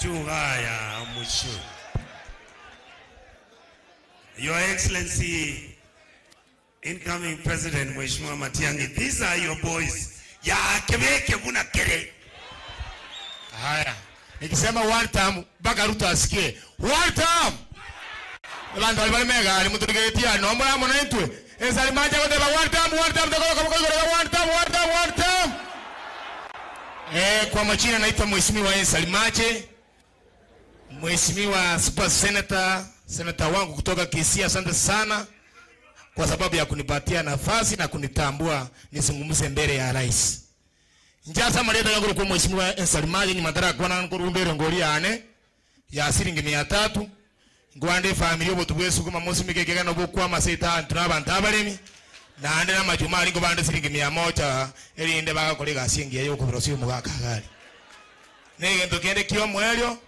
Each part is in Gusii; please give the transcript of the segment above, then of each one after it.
Inchuga ya mwisho. Your Excellency, incoming President Mheshimiwa Matiang'i, these are your boys. Ya kebeke buna kere. Haya, nikisema one term mpaka Ruto asikie one term. Abanto baria bare megari moturigeretie aa no more amo naintwe. Ensari manche goteba one term, one term, tokoroka boka igoro iga one term, one term, one term. Eh, kwa majina naitwa Mheshimiwa Ensari Mache, Mheshimiwa Super Senator, senator wangu kutoka Kisii, asante sana kwa sababu ya kunipatia nafasi na kunitambua nizungumze mbele ya rais. Njasa mareta gakuru kwa Mheshimiwa Ensari Mache nyuma tarakwana nkorumbere ngori yane ya siringi 300 ngwande family obotu bwesukuma mosimike kegano bokwama seta antu n'abantu abaremi naende na amachuma aria nkobande siringi 100 erinde bagakora egasi engiya ya okobera ase omogaka iga aria. Na egento kende kia omoerio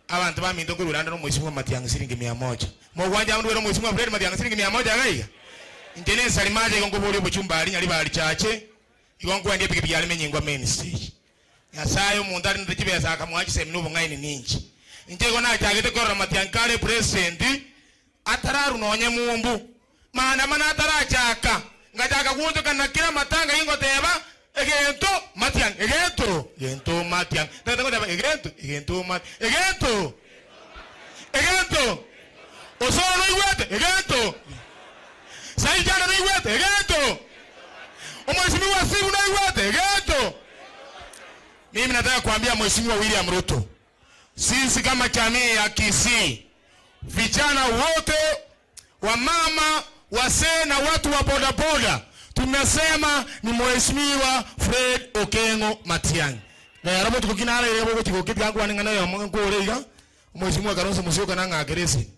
abanto baminto nkorwera ande na omwesimiwa Matiang'i siringi 100. Mogwancha amo ndwere omwesimiwa Fred Matiang'i siringi 100 iga iga? Inche na Ensari Mache igo nkoboria obochumba aria Nyaribari chache igo nkwendia epikipiki aria Menyingwa main stage. Nyasae omonto arinete chibesa akamoa chisemi na obong'aini ninche. Inche igo nachagete korora Matiang'i kare president atararwa nonye mumbu. Maandamano atarachaka, ngachaka gwonchokana kera amatanga ingoteba, Egento Matiang'i, egento, egento Matiang'i. Ntagete goteba egento, egento Matiang'i, egento, egento. Osoro noigwete? Egento. Saijana noigwete? Egento. Omwesimigwa Sibu noigwete? Egento. Mimi nataka kuambia Mheshimiwa William Ruto, sisi kama jamii ya Kisii, vijana wote, wamama, wazee na watu wa bodaboda, tumesema ni Mheshimiwa Fred Okengo Matiang'i. Rero botuko ki naraire bogochia gokia tiga nkwane ng'ana eyomo nkore iga, Omwesimigwa Kalonzo Musyoka nang'akere esimi,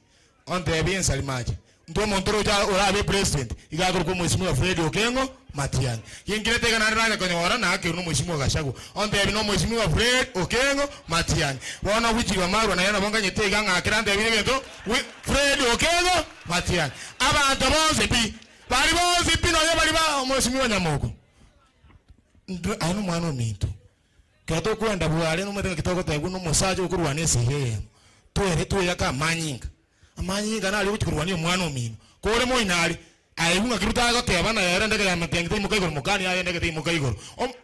ontebie ensari mache. Intwe omonto oroche orabe president, iga akorokwa Omwesimigwa Fred Okengo Matiang'i. Ginkirete iga naende nanye konyora nakerwe na Omwesimigwa Gachagua, ontebie na Omwesimigwa Fred Okengo Matiang'i. Bono Bwichiri Wamalwa naye nabo nkanyete iga ng'akere antebie egento Fred Okengo Matiang'i. Abanto bonsi pi, baria bonsi pi nonya baria ba Omwesimigwa Nyamoko, intwe aye nomwana ominto. Ekero tokwenda bware nomanyete ng'aki togotebwa nomosacha okorwana esegi eyemo, twere tweyake amanyinga. Amanyinga naria ogochia korwania omwana omino. Kore moino aria, aye ng'aki Ruto agoteba na ere endege ya Matiang'i teimoka igoro mokani aye endege teimoka igoro.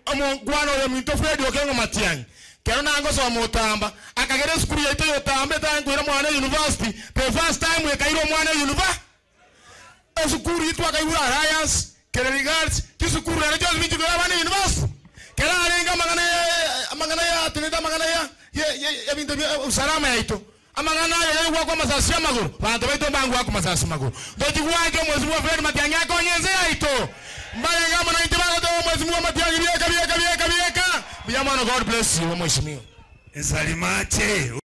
Omongwana oyo ominto Fred Okengo Matiang'i, kero nangosoma Otamba, akagera esukuru yaito ya Otamba etang'e koira mwana university, the first time ekaira omwana univer. Esukuru eyio twakaigure Alliance, Kereri Girls, chisukuru naende chionsi binchi koira abana university. Kero arenge amang'ana ya amang'ana ya atenete amang'ana ya ya ebinto bia usalama yaito, amang'ana aya ya goakwa amasasi amagoro, banto baito mbangoakwa masasi magoro. Ntochi gwancha omwesimiwa Fred Matiang'i akonye ense yaito. Mbarenge amo naintwe bagoteba omwesimiwa Matiang'i bieka bieka bieka bieka. Mbuya mono God bless you omweshimiwa. Nsarimache.